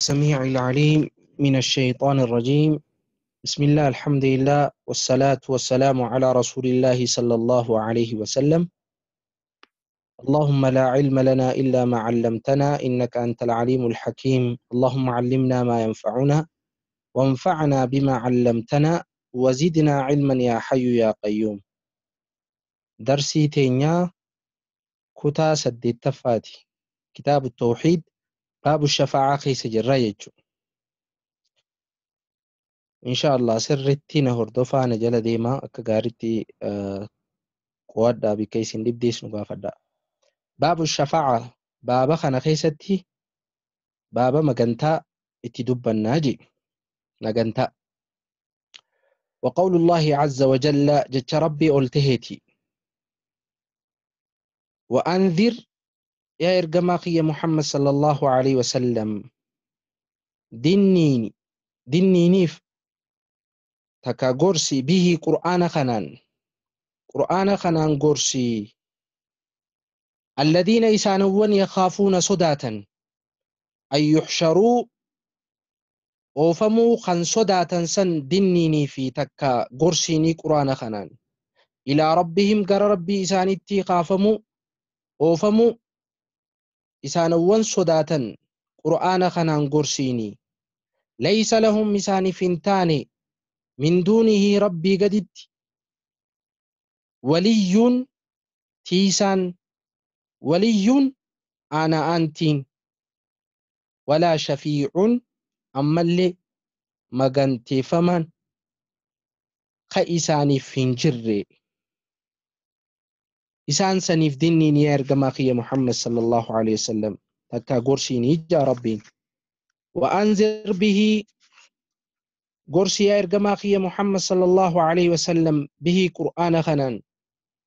السميع العليم من الشيطان الرجيم. بسم الله، الحمد لله، والصلاة والسلام على رسول الله صلى الله عليه وسلم. اللهم لا علم لنا إلا ما علمتنا إنك أنت العليم الحكيم. اللهم علمنا ما ينفعنا وانفعنا بما علمتنا وزدنا علما يا حي يا قيوم. درسي تينيا كتا سديتفاتي كتاب التوحيد، باب الشفاعة keessa jirra jechuudha. Insha Allah sirriitti na hordofaa, na jala deemaa, akka gaariitti qo'adhaa, bikka isin dhibdees nu gaafadhaa. باب الشفاعة, baaba kana keessatti baaba magantaa itti dubbannaa jee magantaa. وقول الله عز وجل, jecha Rabbii ol taheeti. وأنذر, yaa ergamaa kiyya Muhammad صلى الله عليه وسلم, dinniini, dinniiniif takka gorsi, به, qur'aana kanaan, qur'aana kanaan gorsi, الذين, isaanowwan, يخافون, sodaatan, أن يحشروا, oofamuu kan sodaatan san dinniinii fi takka gorsiinii qur'aana kanaan, إلى ربهم, gara Rabbii isaanitti kaafamuu, oofamuu isaanowwan sodaatan qur'aana kanaan gorsiinii. ليس لهم, isaaniif hin taane, من دونه, Rabbii gaditti, ولي, tiisaan, ولي, ana aantiin, ولا شفيع, ammallee maganteeffamaan ka isaaniif hin jirre. Isaan saniif dinniin yaa ergamaa kiyya Muhammad صلى الله عليه وسلم, takka gorsiinii jaa Rabbiin. وأنذر به, gorsi yaa ergamaa kiyya Muhammad صلى الله عليه وسلم, به, qur'aana kanaan,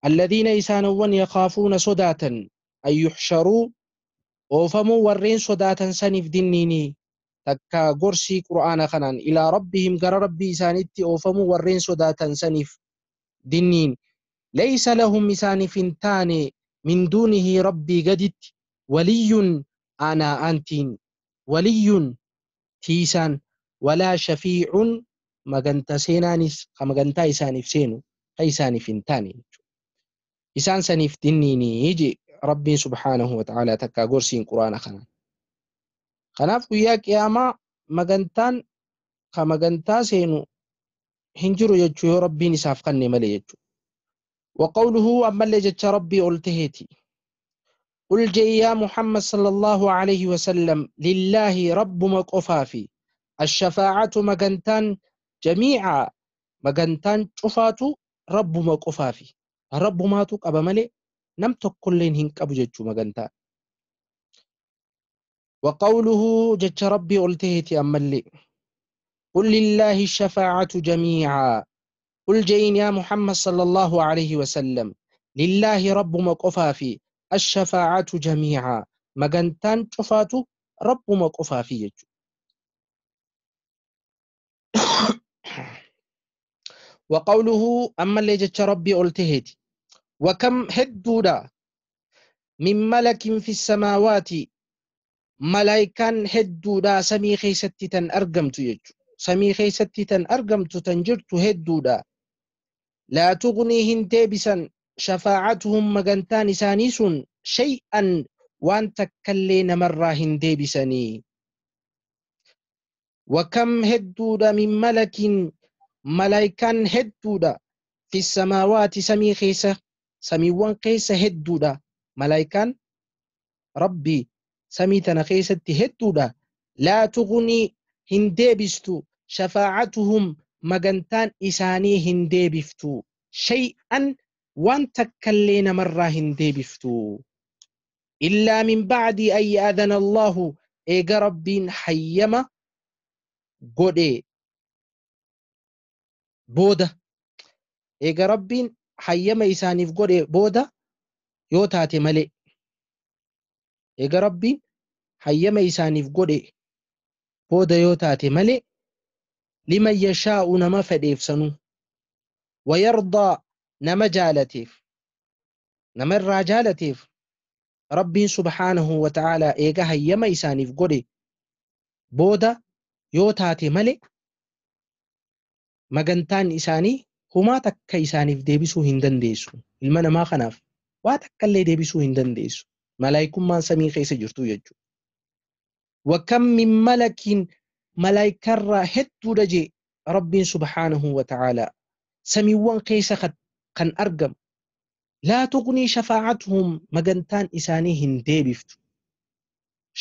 الذين, isaanowwan, يخافون, sodaatan, أن يحشروا, oofamuu warreen sodaatan saniif dinniinii takka gorsii qur'aana kanaan, إلى ربهم, gara Rabbii isaanitti oofamuu warreen sodaatan saniif dinniin. ليس لهم, isaaniif hin taane, من دونه, Rabbii gaditti, ولي, aanaa aantiin, ولي, tiisaan, ولا شفيع, maganta seenaanis ka magantaa isaaniif seenu ka isaaniif hin taane. Isaan saniif dinniinii je Rabbiin سبحانه وتعالى, takka gorsiin quraana kanaan. Kanaaf guyyaa qiyaamaa magantaan ka magantaa seenu hin jiru jechuu, yoo Rabbiin isaaf kanne malee jechuu. وقوله, ammallee jecha Rabbii ol taheeti. قل, jee يا محمد صلى الله عليه وسلم, لله, Rabbuma qofaafi, الشفاعة, magantaan, جميعا, magantaan cufaatu Rabbuma qofaafi. Rabbumaatu qaba malee nam tokkolleen hin qabu jechuu magantaa. وقوله, jecha Rabbii ol taheeti ammallee. قل لله الشفاعة جميعا. قل, jeen يا محمد صلى الله عليه وسلم, لله, Rabbuma qofaafi, الشفاعة جميعا, magantaan cufaatu Rabbuma qofaafi jechu. وقوله, ammallee jecha Rabbii ol taheeti. وكم, hedduudha, من ملك في السماوات, malaayikaan hedduudha samii keessatti tan argamtu jechu. Samii keessatti tan argamtu, tan jirtu hedduudha. لا تغني, hin deebisan, شفاعتهم, magantaan isaanii sun, شيئا, waan takkallee namarraa hin deebisanii. وكم, hedduudha, من ملك, malaayikaan hedduudha, في السماوات, samii keessa, samiiwwan keessa hedduudha. Malaayikaan Rabbii samii tana keessatti hedduudha. لا تغني, hin deebistu, شفاعتهم, magantaan isaanii hin deebiftu, شيئا, waan takkallee namarraa hin deebiftu. إلا من بعد أن يأذن الله, eega Rabbiin hayyama godhe booda, eega Rabbiin hayyama isaaniif godhe booda yoo taate malee, eega Rabbiin hayyama isaaniif godhe booda yoo taate malee, لمن يشاء, nama fedheef sanuu, ويرضى, nama jaalateef, nama irraa jaalateef Rabbiin سبحانه وتعالى eega hayyama isaaniif godhe. Booda yoo taate malee magantaan isaanii humaa takka isaaniif deebisuu hin dandeessu. Ilma namaa kanaaf waa takka illee deebisuu hin dandeessu. Malaayikummaan samii keessa jirtu jechuudha. Wakam min malakin malaayikarraa hedduudha jee Rabbiin subhaanahu wa ta'aalaa samiiwwan keessa kan argamu. Laa tugnii shafaa'atuhum magantaan isaanii hin deebiftu.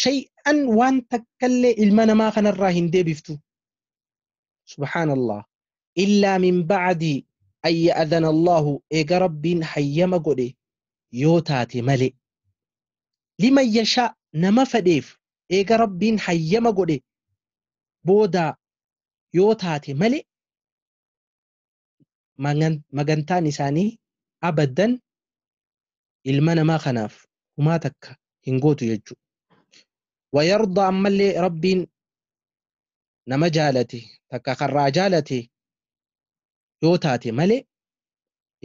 Shay'an waan takkallee ilma namaa kanarraa hin deebiftu. Subhaanallah. Illaa min ba'di an ya'adhana Allahu eega Rabbiin hayyama godhe yoo taate malee. Liman yashaa nama fedheef eega Rabbiin hayyama godhe booda yoo taate malee magantaan isaanii abadan ilma namaa kanaaf humaa takka hin gootu jechuudha. Wayarda ammallee Rabbiin nama jaalate takka karraa jaalate yoo taate malee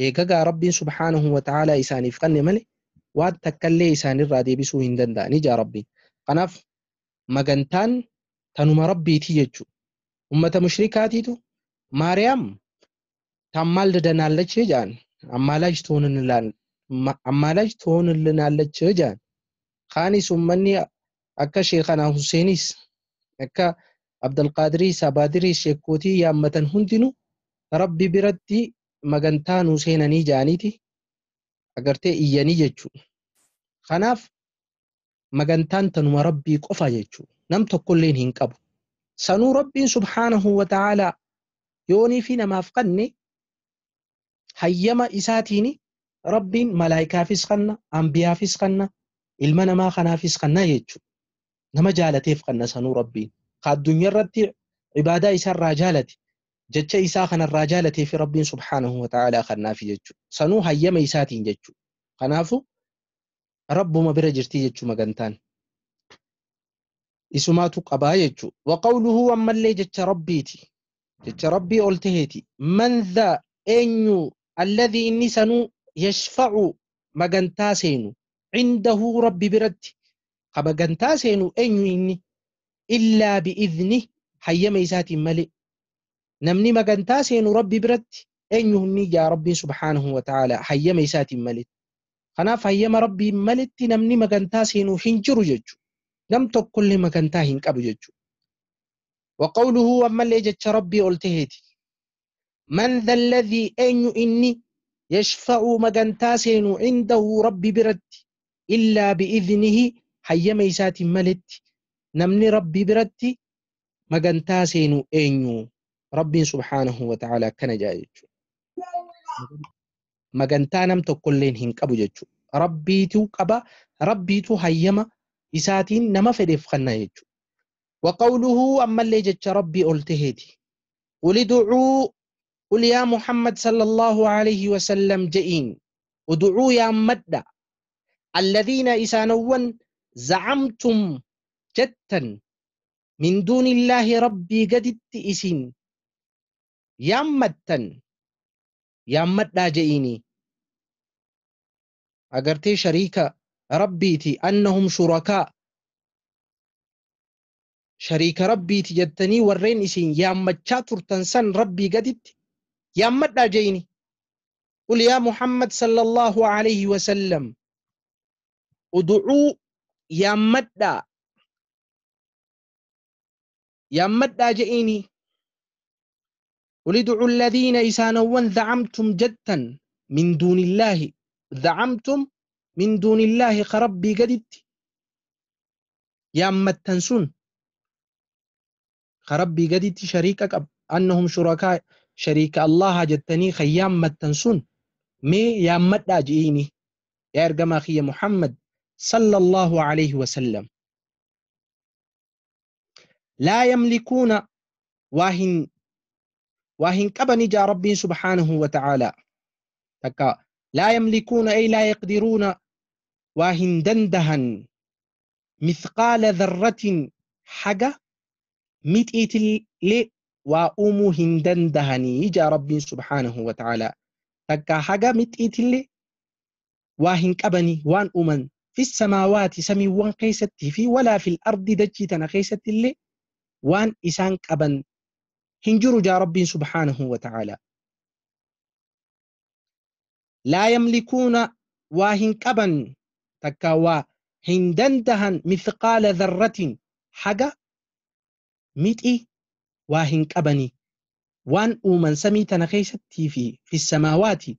eegagaa Rabbiin subhaanahu wa ta'aalaa isaaniif kanne malee waan takkallee isaanirraa deebisuu hin danda'ani jaa Rabbiin. Kanaaf magantaan tanuma Rabbiiti jechuudha. Ummata mushrikaatiitu Maariyaam ታማልደናለች ጃን አማላጅ ትሆንልናለች ጃን ካኒስ ኡመኒ አከ ሼኸና ሁሴኒስ አከ አብደልቃድሪ ሳባድሪ ሼኮቲ ያመተን ሁንዲኑ ረቢ ቢረቲ መገንታን ሁሴነኒ ጃኒቲ አገርቴ እየኒ ጀቹ ከናፍ መገንታን ተኑመ ረቢ ቆፋ ጀቹ ነም tokkolleen hin qabu sanuu Rabbiin subhaanahu wa ta'aalaa yoonii fi namaaf kanne hayyama isaatiin Rabbiin malaayikaafis kanna, ambiyaafis kanna, ilma namaa kanaafis kanna jechuudha. Nama jaalateef kanna sanuu Rabbiin. Ka addunyaa irratti ibaadaa isaarraa jaalate, jecha isaa kanarraa jaalatee fi Rabbiin subhaanahu wa ta'aalaa kannaafi jechuudha. Sanuu hayyama isaatiin jechuudha. Kanaafuu Rabbuma bira jirti jechuu magantaan. Isumaatu qabaa jechuudha. Waqawluhu ammallee jecha Rabbiiti. Jecha Rabbii ol taheeti. Man dhaa eenyu alladhii inni sanuu yashfa'u magantaa seenu cindahu Rabbi biratti ka magantaa seenu eenyu inni illaa bi'idhnih hayyama isaatiin malee namni magantaa seenu Rabbi biratti eenyu inni yaa Rabbiin subhaanahu wa ta'aalaa hayyama isaatiin malee. Kanaaf hayyama Rabbiin maletti namni magantaa seenu hin jiru jechuudha. Nam tokkollee magantaa hin qabu jechuudha. Waqawluhu ammallee jecha Rabbii ol taheeti. Man dha alladhii eenyu inni yashfa'u magantaa seenu cindahu Rabbi biratti illaa bi'idhnihi hayyama isaatiin maletti namni Rabbi biratti magantaa seenu eenyu Rabbiin subhaanahu wa ta'aalaa akkana jaa jechuudha. Magantaa nam tokkolleen hin qabu jechuudha. Rabbiitu qaba, Rabbiitu hayyama isaatiin nama fedheef kanna jechuudha. Waqawluhu ammallee jecha Rabbii ol taheeti. Qul ud'uu قل يا محمد صلى الله عليه وسلم جئين ادعوا يا مدى الذين إسانوا زعمتم جتا من دون الله ربي قدت إسين يا مدتن يا مدى جئيني أقرتي شريك ربيتي أنهم شركاء شريك ربيتي جتني ورين إسين يا مدشاتر تنسن ربي قدت يا مدى جيني قل يا محمد صلى الله عليه وسلم ادعوا يا مدى يا مدى جئيني قل ادعوا الذين إسانوا زعمتم جدا من دون الله زعمتم من دون الله خربي قدت يا متنسون خربي قدت شريكك أنهم شركاء شريك الله جتني خيام متنسون مي يا مدى جئيني يا إرجما أخي محمد صلى الله عليه وسلم لا يملكون واهن كبني جاء ربي سبحانه وتعالى تكا لا يملكون أي لا يقدرون واهن دندهن مثقال ذرة حاجة متئت لي وأمو هندندهني جاء ربي سبحانه وتعالى تكا حاجة متئت لي واهن كبني وان أمن في السماوات سمي وان قيستي في ولا في الأرض دجيتنا قيست اللي waan isaan qaban hin jiru jaa Rabbiin subhaanahu wa ta'aalaa. Laa yamlikuuna waa hin qaban takka waa hin dandahan mithqaala dharratin haga mixi waa hin qabani waan uuman samii tana keessattii fi fi samaawaati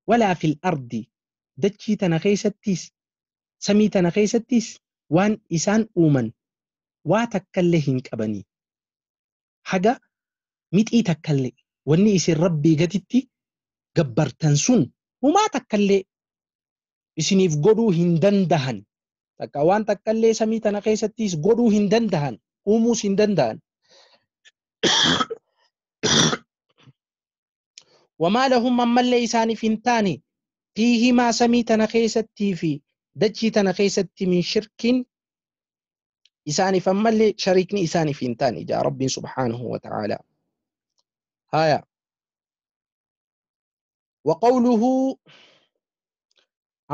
walaa fil ardi dachii tana keessattis samii tana keessattis waan isaan uuman waa takkallee hin qabani haga mixii takkallee wanni isin Rabbii gaditti gabbartan sun humaa takkallee isiniif godhuu hin dandahan takka waan takkallee samii tana keessattis godhuu hin dandahan uumuus hin danda'an. Wamaa lahum ammallee isaaniif hin taane fiihimaa samii tana keessattii fi dachii tana keessatti min shirkin isaaniif ammallee shariikni isaaniif hin taane jaa Rabbiin subhaanahu wa ta'aalaa. Haya. وقوله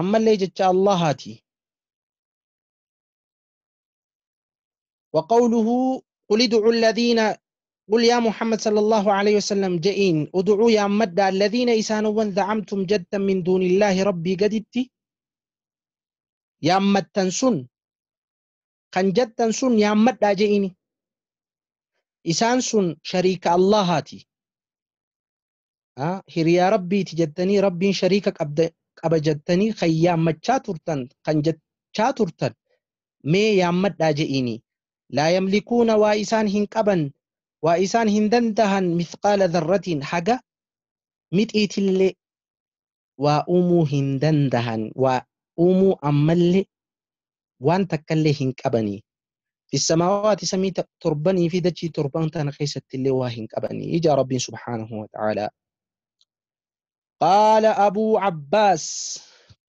ammallee jecha Allahaati. وقوله قل ادعوا الذين قل يا محمد صلى الله عليه وسلم جئين ادعوا يا مدى الذين إسانوا زعمتم جدا من دون الله ربي قدتي يا متنسون كان جدا سن يا مدى جئيني إسان سن شريك الله هاتي هريا ربي تجدني ربي شريكك أبجدتني خيام متشاترتن خنجت شاترتن مي يا مدى جئيني لا يملكون وإسان هنقبا وإسان هندندهن مثقال ذرة حاجة متئت اللي وأمو هندندهن وأمو أملي وان تكلي هنقبني في السماوات سمي تربني في دجي تربان تنخيست اللي وهنقبني إجا ربي سبحانه وتعالى. قال أبو عباس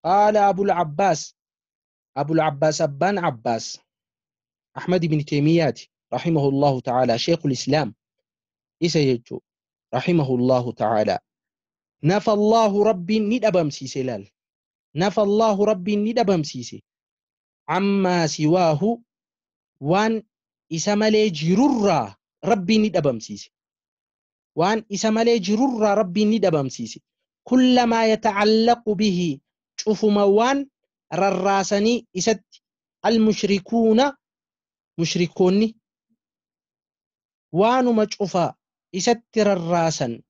قال أبو العباس أبو العباس أبان عباس أحمد بن تيمية رحمه الله تعالى شيخ الإسلام إسيجو رحمه الله تعالى نفى الله ربي ندبم سيسلال نفى الله ربي ندبم سيسي عما سواه وان إسمالي جرر ربي ندبم سيسي وان إسمالي جرر ربي ندبم سيسي كل ما يتعلق به شوفوا موان رراسني إسد المشركون مشركوني وانو مجوفا إستر الراسا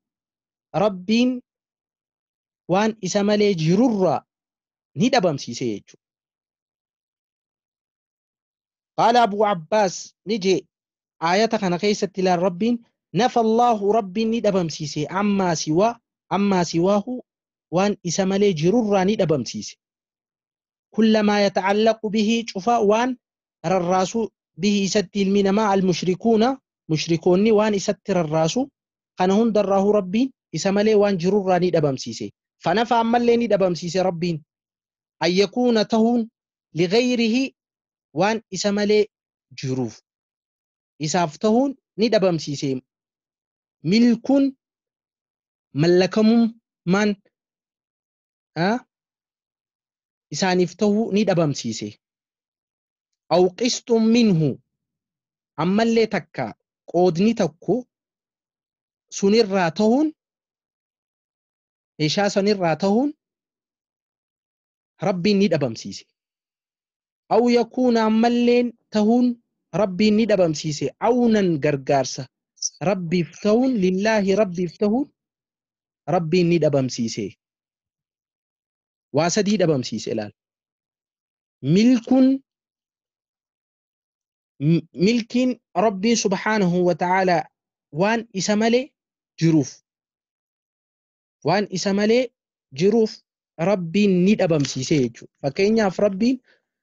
ربين وان إسمالي جرر ندبم سيسيجو. قال أبو عباس نجي آية كان كيست إلى ربين نفى الله ربي ندبم سيسي عما سوى عما سواه وان إسمالي جرر ندبم سيسي كل ما يتعلق به شوفا وان الراس به ست المنما المشركون مشركوني وان ستر الراس كان دراه ربي إسمالي وان جرر ندبم سيسي فنفى عملي ندبم سيسي ربي أن يكون تهون لغيره وان إسمالي جروف إسافتهون ندبم سيسي ملك ملكم من إسانفته ندبم سيسي أو قسط منه عمالي تكا قودني تكو سنراتهون إيشا سنراتهون ربي ندبم سيسي أو يكون عمالين تهون ربي ندبم سيسي عونا غرغارسا ربي افتهون لله ربي افتهون ربي ندبم سيسي واسدي دبم سيسي لال ملك ملك ربي سبحانه وتعالى وان إسمالي جروف وان إسمالي جروف ربي ندبم سيسي فكين في ربي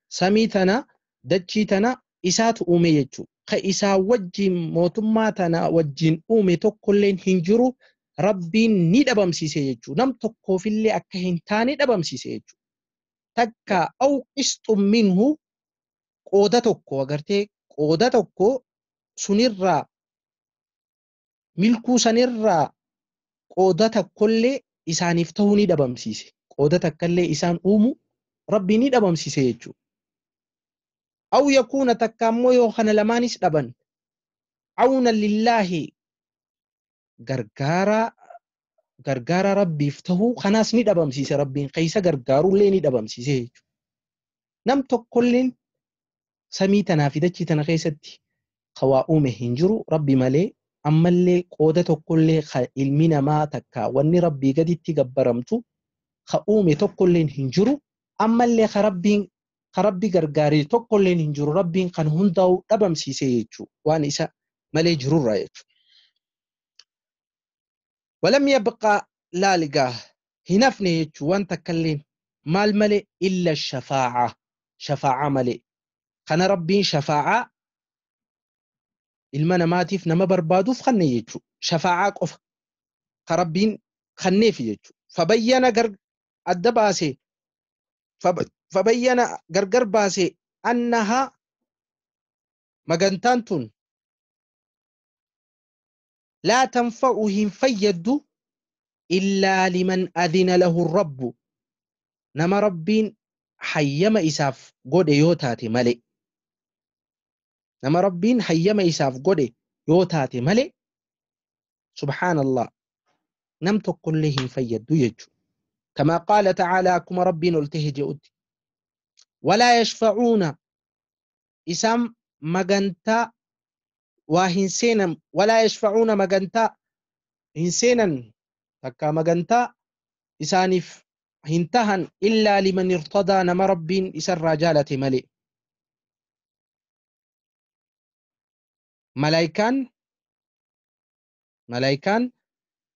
سميتنا دجيتنا إسات أومي يجو خإسا وجه موتماتنا وجه أومي تقولين هنجرو ربي ندبم سيسي يجو نم تقو في اللي أكهن تاني دبم سيسي يجو تكا أو قسط منه قودة تكو أغرتي قودة تكو سنرى ملكو سنرى قودة تكولي إسان افتهوني دبم سيسي قودة تكالي إسان أومو ربي ندبم سيسي يجو أو يكون تكامو يوخن لمانيس دبن عونا لله غرغارا غرغارا ربي فتهو خناس ني دبمسيسه ربين قيسه غرغارو لي ني دبمسيسه نم تكلين سمي تنا في دچي تنا قيستي خوا اومه هنجرو ربي مالي ammallee qooda tokkollee ilmi namaa takka wanni rabbii gaditti gabbaramtu ka uume tokkolleen hin jiru ammallee ka rabbiin ka rabbi gargaaree tokkolleen hin jiru rabbiin kan hundaa'u dhabamsiisee jechuu waan isa malee jirurraa jechuu. ولم يبقى laaligaa hin hafne jechuu waan takkalleen maal malee illa shafaa'a shafaa'a malee kana rabbiin shafaa'aa ilma namaatiif nama barbaaduuf kanne jechuu shafaa'aa qofa ka rabbiin kanneef jechuu fabayyana adda baase fabayyana gargar baase annaha magantaan tun laa tanfa'u hin fayyaddu illaa liman adina lahu rabbu nama rabbiin hayyama isaaf godhe yoo taate malee nama rabbiin hayyama isaaf godhe yoo taate malee subhaanallah nam tokkollee hin fayyaddu jechuu كما قال تعالى كما ربين قلته جئت ولا يشفعون إسام مغنتا وهنسينا ولا يشفعون مغنتا هنسينا تكا مغنتا إسانف هنتهن إلا لمن ارتضى نما ربين إسر رجالة ملئ ملايكان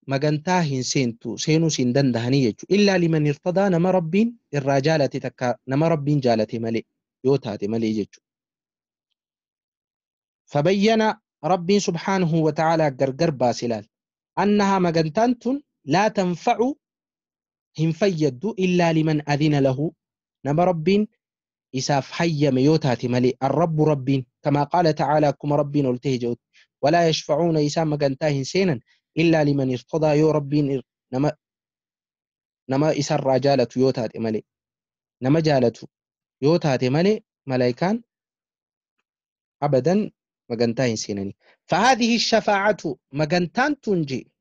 magantaa hin seentu seenuus hin dandahanii jechuudha. Illaa liman irtadaa nama rabbiin irraa jaalate takka nama rabbiin jaalate malee yoo taate malee jechuudha. Fabayyana rabbiin subhaanahu wa ta'aalaa gargar baase ilaal. Annahaa magantaan tun laa tanfa'u hin fayyaddu illaa liman adina lahu nama rabbiin isaaf hayyame yoo taate malee arrabbu rabbiin kamaa qaala ta'aalaa akkuma rabbiin ol ta'e jedhutti walaa yashfacuuna isaan magantaa hin seenan إلا لمن ارتضى يو ربين نما إسر جالت يوتات ملي نما جالت يوتات ملي ملايكان أبدا مغنتين سينني فهذه الشفاعة مغنتان تنجي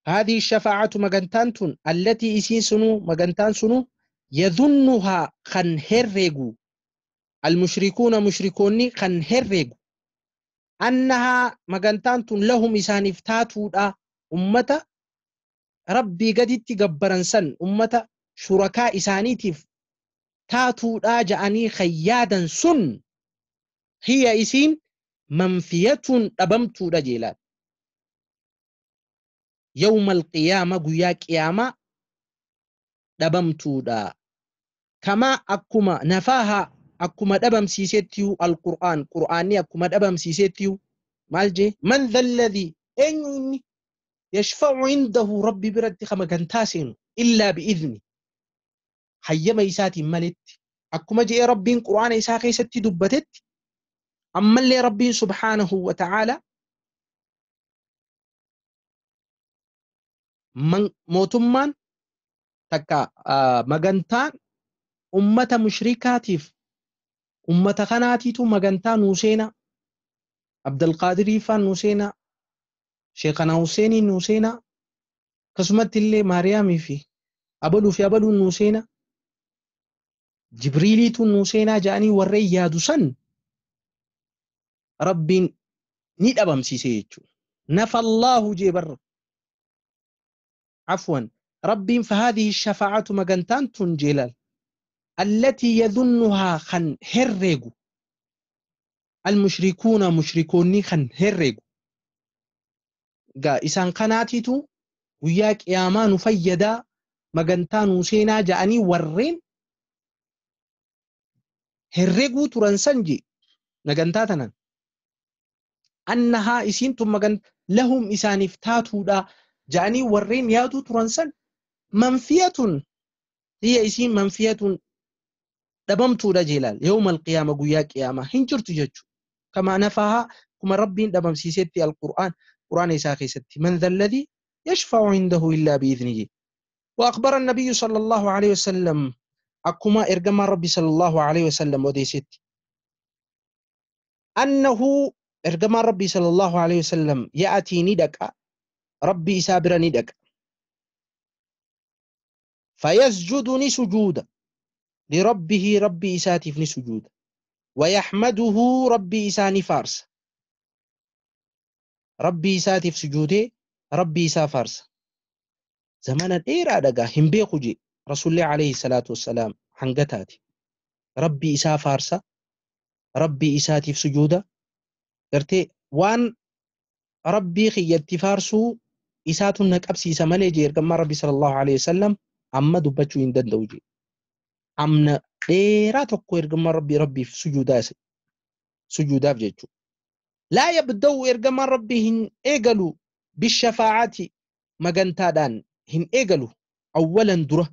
هذه الشفاعة مغنتان تن التي إسين سنو مغنتان سنو يظنها خنهرقو المشركون مشركوني خنهرقو أنها مغنتان تن لهم إسانف تاتودا أمة ربي قدت قبرنسن أمة شركاء إسانيتف تاتودا جأني خيادا سن هي إسين منفية أبمتو رجلات يوم القيامة قيا قيامة أبمتو دا كما أكما نفاها أكما دبم سيستيو القرآن قرآني أكما دبم سيستيو مالجي من ذا الذي إني يشفع عنده ربي برد خما كنتاسين إلا بإذنه حيما يساتي ملت أكما جاء ربي قرآن إساقي ستي دبتت أما اللي ربي سبحانه وتعالى من موتمان تكا مغنتان أمة مشركاتيف أمة خناتيتو مغنتا نوسينا عبد القادر فان نوسينا شيخنا حسيني نوسينا قسمت اللي مريم في أبلو في أبلو نوسينا جبريليتو نوسينا جاني وري سن ربي نيد أبم سيسيتشو نفى الله جبر عفوا ربي فهذه الشفاعة مغنتان تنجلال التي يظنها خن هرقو المشركون مشركوني خن هرقو قا إسان قناتيتو وياك يا نفيدا مغنتان وسينا جاني ورين هرقو ترنسنجي مغنتاتنا أنها إسين مغن لهم إسان افتاتو دا جاني ورين يادو ترنسن منفية هي إسين منفية دبمتو رجلال يوم القيامة قيا قيامة هنجرت جتشو كما نفاها كما ربي دبم سيستي القرآن قرآن إساقي ستي من ذا الذي يشفع عنده إلا بإذنه. وأخبر النبي صلى الله عليه وسلم أكما إرجما ربي صلى الله عليه وسلم ودي ستي أنه Ergamaan Rabbii sallallahu alaihi wasallam ya'atii ni dhaqa, Rabbii isaa bira ni dhaqa. Fayasjudu ni sujuuda, lirabbihi Rabbii isaatiif ni sujuuda. Wayahmaduhu Rabbii isaa ni faarsa. Rabbii isaatiif sujuudee Rabbii isaa faarsa. Zamana dheeraa dhagaa hin beeku jee Rasuulli alayhi salaatu wassalaam hanga taate. Rabbii isaa faarsa, Rabbii isaatiif sujuuda. Gartee waan Rabbii kiyyatti faarsuu isaatu na qabsiisa malee jee ergamaan Rabbii sallallahu alayhi wasallam amma dubbachuu hin danda'u jee. Amna dheeraa tokko ergamaan Rabbii Rabbiif sujuudaaf jechuudha. Laa yabda'u ergamaan Rabbii hin eegalu bishafaa'ati magantaadhaan hin eegalu awwalan dura.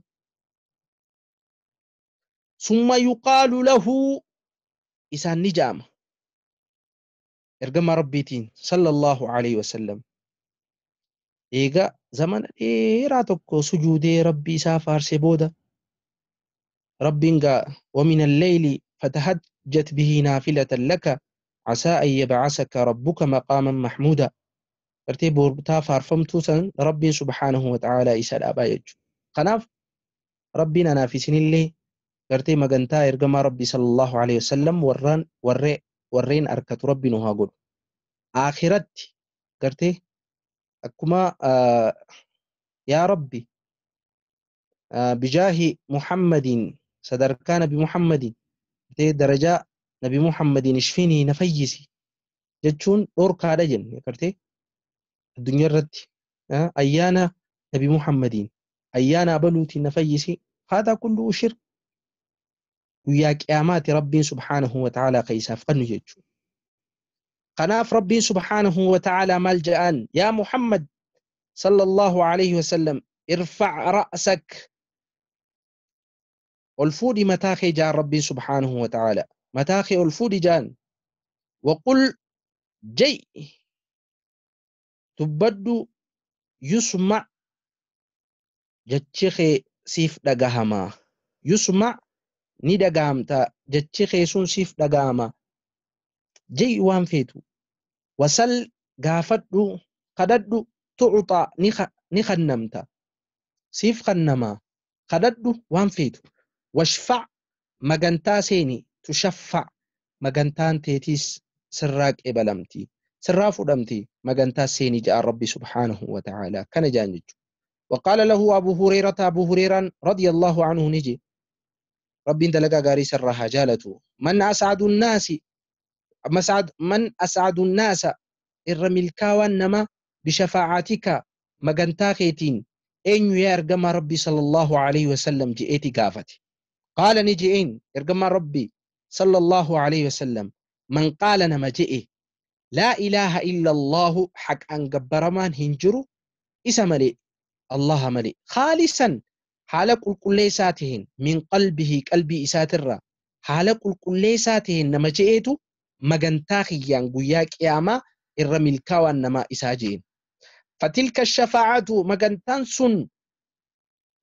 Summa yuqaalu lahu isaan ni ja'ama. Ergamaa Rabbiitiin sallallahu alayhi wasallam. Eega zamana dheeraa tokko sujuudee Rabbii isaa faarsee booda Rabbiin gaa ومن الليل فتهجت به نافلة لك عسى أن يبعثك ربك مقاما محمودا. Gartee boortaa faarfamtuu san Rabbiin subhaanahu wa ta'aalaa isa dhaabaa jechuudha. Kanaaf Rabbiin anaaf isinillee gartee magantaa ergamaa Rabbii sallallahu alayhi wasallam warreen arkatu Rabbi nu haa godhu. Akhiratti gartee akkuma yaa Rabbi bijaahi Muhammadiin sadarkaa Nabi Muhammadiin gartee darajaa Nabi Muhammadiin ishfinii na fayyisi jechuun dhorkaadha jenne gartee addunyaa irratti ayyaana Nabi Muhammadiin ayyaana abaluutiin na fayyisi haadaa kullu shirk. Guyyaa qiyaamaati Rabbiin subhaanahu wa ta'aalaa keessaaf kennu jechuudha. Kanaaf Rabbiin subhaanahu wa ta'aalaa maal jedhaan yaa Muhammad sallallahu alayhi wasallam irfac ra'sak ol fuudhi mataa kee jaan Rabbiin subhaanahu wa ta'aalaa mataa kee ol fuudhi jaan waqul jay dubbadhu yusma' jechi kee siif dhagahamaa yusma' ni dhagahamta jechi kee sun siif dhagahama jay waan feetu wasal gaafadhu kadhadhu tu'uxa ni kannamta siif kannamaa kadhadhu waan feetu washfa' magantaa seeni tushaffa' magantaan teetiis sirraa qeebalamti sirraa fudhamti magantaa seeni ja'a Rabbi subhaanahu wa ta'aalaa kana jaan jechuudha. وقال له أبو هريرة أبو هريرة رضي الله عنه نجي ربي دلقا غاري سرها جالته من أسعد الناس من أسعد الناس الرملكاوان نما بشفاعتك مغنتاخيتين أين يا إرجما ربي صلى الله عليه وسلم جئتي قافتي قال نجئين إرجما ربي صلى الله عليه وسلم من قال نما جئي لا إله إلا الله حق أن جبرمان هنجرو إسمالي الله ملي خالصا حالك كل ساتهن من قلبه قلبي إساترا حالك كل ساتهن نما جئتو مغنتاخيان قياك ياما الرملكاوان نما إساجين فتلك الشفاعة مغنتان سن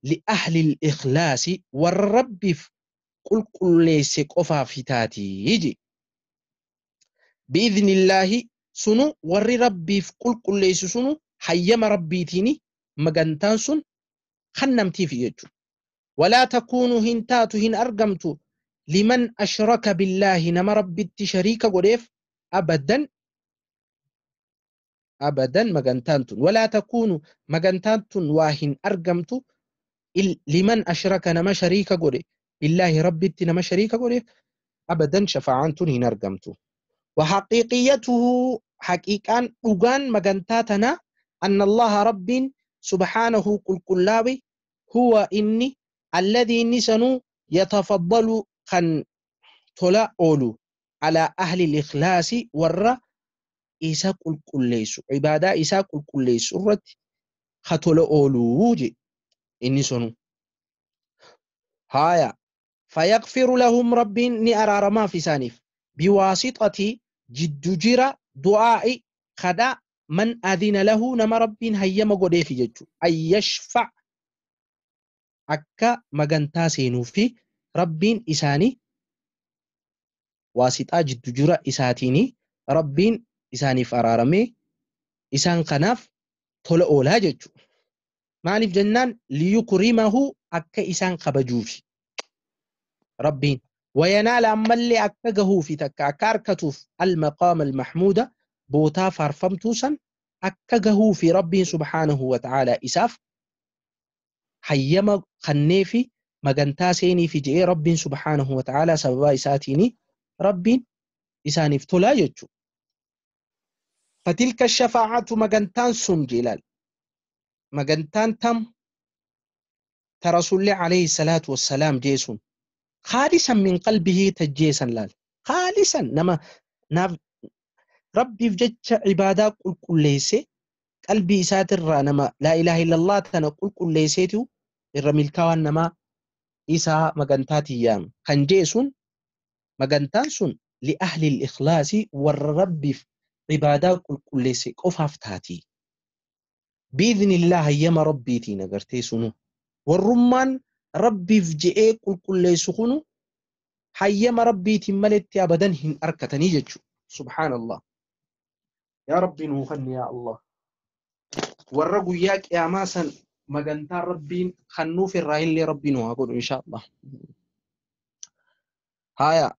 لأهل الإخلاص والرب قل كل سقفا فتاتي يجي بإذن الله سنو ور ربي قل كل سنو حيما ربيتيني مغنتان سن خنمتي في يجو ولا تكون هنتات هن أرقمت لمن أشرك بالله نما ربي شريك قريف أبدا أبدا مغنتان ولا تكون مغنتان واهن أرقمت لمن أشرك نما شريك قريف بالله ربي نما شريك قريف أبدا شفاعة هن أرقمت وحقيقيته حقيقا أغان مغنتاتنا أن الله رب سبحانه قل كلاوي هو إني الذي نسنو يتفضل خن تلا أولو على أهل الإخلاص ور إيسا قل كليس عبادة إيسا قل كليس رت خطل أولو جي إني سنو هايا فيغفر لهم رب نأرار ما في سانف بواسطة جد جرى دعاء خدا من أذن له نما رب هيما قدي في ججو أن يشفع أكا مغنتا سينو في رب إساني واسطة جد جرى إساتيني رب isaaniif araaramee isaan kanaaf tola oolaa jechuudha. Maaliif jennaan liyukrimahu akka isaan kabajuufi. Rabbiin wayanaala ammallee akka gahuufi takka akka harkatuuf almaqaama almahmuuda bootaa faarfamtuu san akka gahuufi Rabbiin subhaanahu wa ta'aalaa isaaf hayyama kanneefi magantaa seeniifi je'ee Rabbiin subhaanahu wa ta'aalaa sababaa isaatiini Rabbiin isaaniif tolaa jechuudha. Fatilka shafaa'atu magantaan sun jeelaal. Magantaan tam ta Rasuulli alayhi salaatu wassalaam jeesun khaalisan min qalbihi tajjeesan laal. Khaalisan nama naaf Rabbiif jecha ibaadaa qulqulleesse qalbii isaatirraa nama laa ilaaha illallah tana qulqulleesseetu irra milkaawaan namaa isaa magantaa tiyyaan kan jeesun magantaan sun li ahli ikhlaasi warra Rabbiif ibaadaa qulqulleesse qofaaf taati. Biidhnillah hayyama Rabbiitiin agartee sunu warrummaan Rabbiif je'ee qulqulleessu kunu hayyama Rabbiitiin maletti abadan hin arkatanii jechuudha. Subhaanallah. Yaa Rabbi nuu kenni yaa Allah. Warra guyyaa qiyaamaa san magantaa Rabbiin kennuuf irraa illee Rabbi nu haa godhu insha Allah. Haya.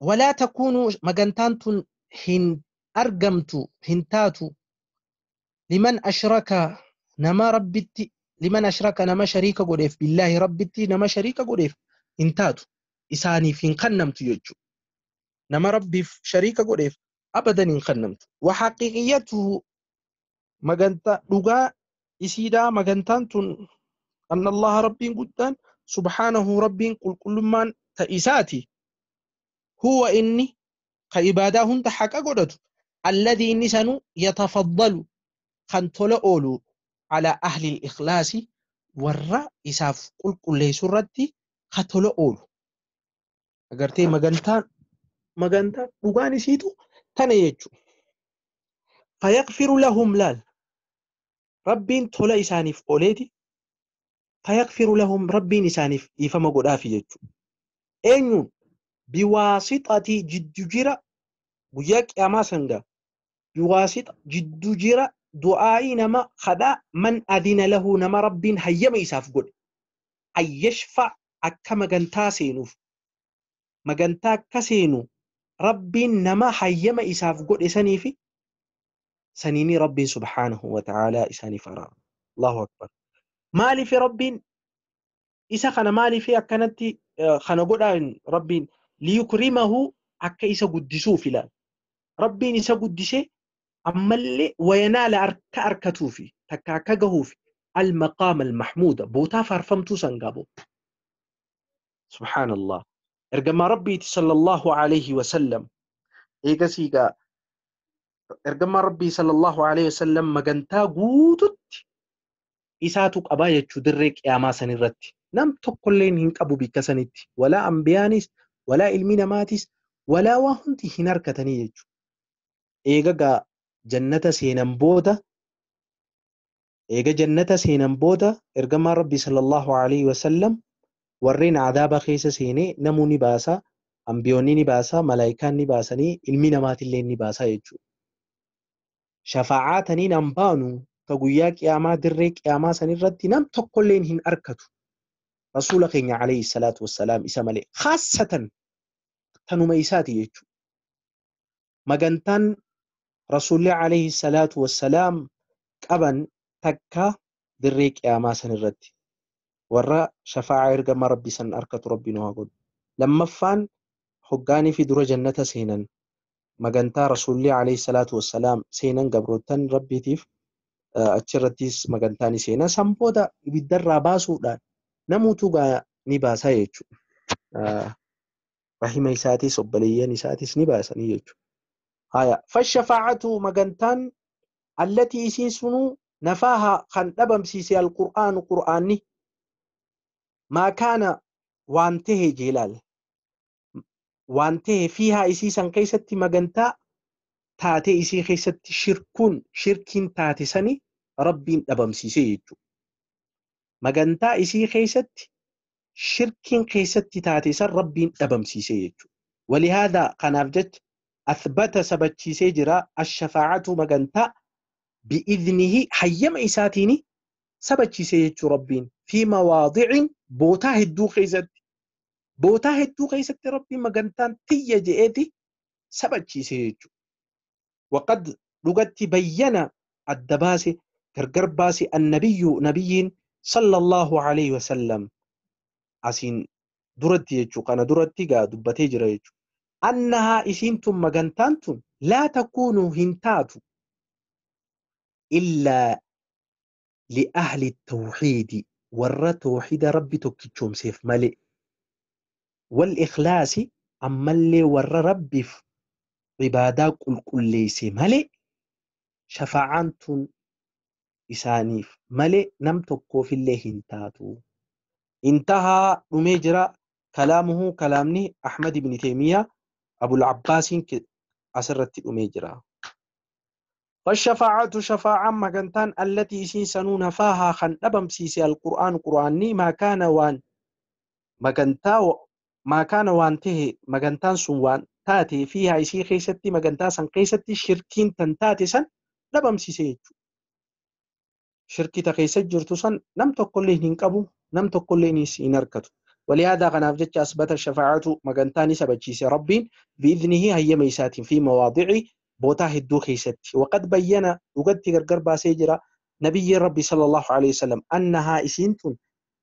Walaa takuunu magantaan tun hin argamtu hin taatu liman ashraka nama Rabbitti liman ashraka nama shariika godheef billaahi Rabbitti nama shariika godheef hin taatu isaaniif hin kennamtu jechuudha. Nama Rabbiif shariika godheef abadan hin kennamtu. Wa haqiiqiyatuhu magantaa dhugaa isiidhaa magantaan tun anna Allaha Rabbiin guddaan subhaanahu Rabbiin qulqullummaan ta isaati. Huwa inni ka ibaadaa hunda haqa godhatu alladhii inni sanu yatafaddalu kan tola oolu ala ahli ikhlaasi warra isaaf qulqulleessu irratti ka tola oolu. Agartee magantaan dhugaan isiitu tana jechuudha. Fayaghfiru lahum laal. Rabbiin tola isaaniif ooleeti. Fayaghfiru lahum Rabbiin isaaniif dhiifama godhaafi jechuudha. Eenyuun biwaasixati jiddu jira guyyaa qiyaamaa sangaa biwaasixa jiddu jira du'aa'ii nama kadhaa man adina lahu nama Rabbiin hayyama isaaf godhe ayyashfa akka magantaa seenuuf magantaa akka seenu Rabbiin nama hayyama isaaf godhe saniifi saniini Rabbiin subhaanahu wa ta'aalaa isaaniif araara. Allahu akbar. Maaliif Rabbiin isa kana maaliif akkanatti kana godhaan Rabbiin liyukrimahu akka isa guddisuuf ilaala. Rabbiin isa guddisee ammallee wayanaala akka arkatuufi takka akka gahuufi almaqaama almahmuuda bootaa faarfamtuu san qabu. Subhaanallah. Ergamaa Rabbiiti sallallahu alayhi wasallam eegasii gaa ergamaa Rabbii sallallahu alayhi wasallam magantaa guututti isaatu qabaa jechuu dirree qiyaamaa san irratti. Nam tokkolleen hin qabu bikka sanitti. Walaa ambiyaanis, walaa ilmi namaatis, walaa waa hundi hin harkatanii jechuudha. Eega gaa jannata seenan booda eega jannata seenan booda ergamaan Rabbii sallallahu alayhi wasallam warreen adaaba keessa seenee namuu ni baasa, ambiyoonni ni baasa, malaayikaan ni baasanii, ilmi namaatillee ni baasa jechuudha. Shafaa'aa taniin an baanu ta guyyaa qiyaamaa dirree qiyaamaa sanirratti nam tokkolleen hin arkatu. Rasuula keenya alayhi salaatu wassalaam isa malee khaasatan tanuma isaati jechuudha. Magantaan Rasuulli alayhi salaatu wassalaam qaban takka dirree qiyaamaa sanirratti warra shafaa'aa ergamaa Rabbii san arkatu Rabbi nu haa godhu. Lammaffaan hoggaanii fi dura jannata seenan magantaa Rasuulli alayhi salaatu wassalaam seenan gabroottan Rabbiitiif achirrattis magantaa ni seenan. San booda ibiddarraa baasuudhaan namuutu gaa ni baasaa jechuudha. Rahima isaatis obboleeyyan isaatis ni baasanii jechuudha. Haya fashafaa'atu magantaan allatii isiin sunuu nafaaha kan dhabamsiise alqur'aanu qur'aanni maa kaana waan tahe jeelaal waan tahe fiihaa isii san keessatti magantaa taatee isii keessatti shirkuun shirkiin taate sani Rabbiin dhabamsiise jechuudha. Magantaa isii keessatti shirkiin keessatti taate san Rabbiin dhabamsiise jechuudha. Walihaadaa kanaaf jecha أثبت سبتشيسي جرا الشفاعة مغنتا بإذنه حيما إساتيني سبتشيسي ربين في مواضع بوتا هدو خيزت بوتا هدو خيزت ربي مغنتان تي جئتي سبتشيسي. وقد لغت بين الدباسي غرغرباسي النبي نبي صلى الله عليه وسلم أسين درتي يجو كان درتي قا دبتي جرا يجو أنها إسينتم مغنتانتم لا تكون هنتاتو إلا لأهل التوحيد ور توحيد ربي توكيتشوم سيف ملئ والإخلاص أما اللي ور ربي في عبادة كل كل ملئ شفاعانتم إسانيف ملئ نم توكو في الله هنتاتو. انتهى رميجرا كلامه كلامني أحمد بن تيمية أبو العباس أسرت الأميجرا. فالشفاعة شفاعة مغنتان التي سنون فاها خن أبم سيسي القرآن قرآني ما كان وان مغنتا ما كان وان ته مغنتان سوان تاتي فيها إسي خيستي مغنتا سن خيستي شركين تنتاتي سن أبم سيسي شركي تخيست جرتو سن نم تقول له ننقبو نم تقول له نركتو. ولهذا غناف جتش أثبت الشفاعة مغنتاني سبتشيسي ربين بإذنه هي ميسات في مواضع بوتا هدو خيست. وقد بين وقد تغرغر باسيجرا نبي ربي صلى الله عليه وسلم أنها إسينتن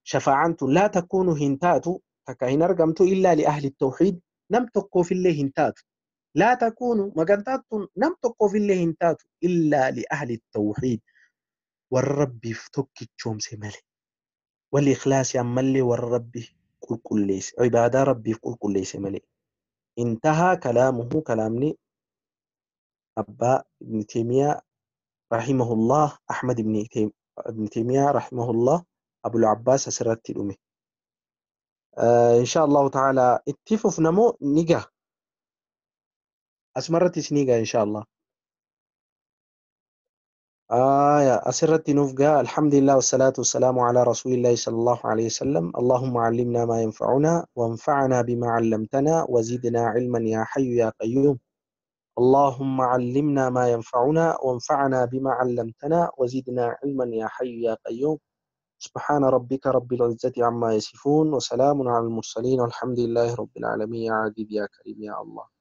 شفاعة لا تكون هنتاتو تكاهن رقمتو إلا لأهل التوحيد نم تقو في الله هنتاتو لا تكون مغنتاتو نم تقو في الله هنتاتو إلا لأهل التوحيد والرب افتك تشوم سمالي والإخلاص يملي والرب كل كل ليس عبادة ربي كل كل ليس ملي. انتهى كلامه كلامني أبا ابن تيمية رحمه الله أحمد ابن تيمية رحمه الله أبو العباس أسرت الأمي. إن شاء الله تعالى اتفف نمو نجا أسمرت سنيجا إن شاء الله. آية أسرت نفقة. الحمد لله والصلاة والسلام على رسول الله صلى الله عليه وسلم. اللهم علمنا ما ينفعنا وانفعنا بما علمتنا وزدنا علما يا حي يا قيوم. اللهم علمنا ما ينفعنا وانفعنا بما علمتنا وزدنا علما يا حي يا قيوم. سبحان ربك رب العزة عما يصفون وسلام على المرسلين والحمد لله رب العالمين. يا عزيز يا كريم يا الله.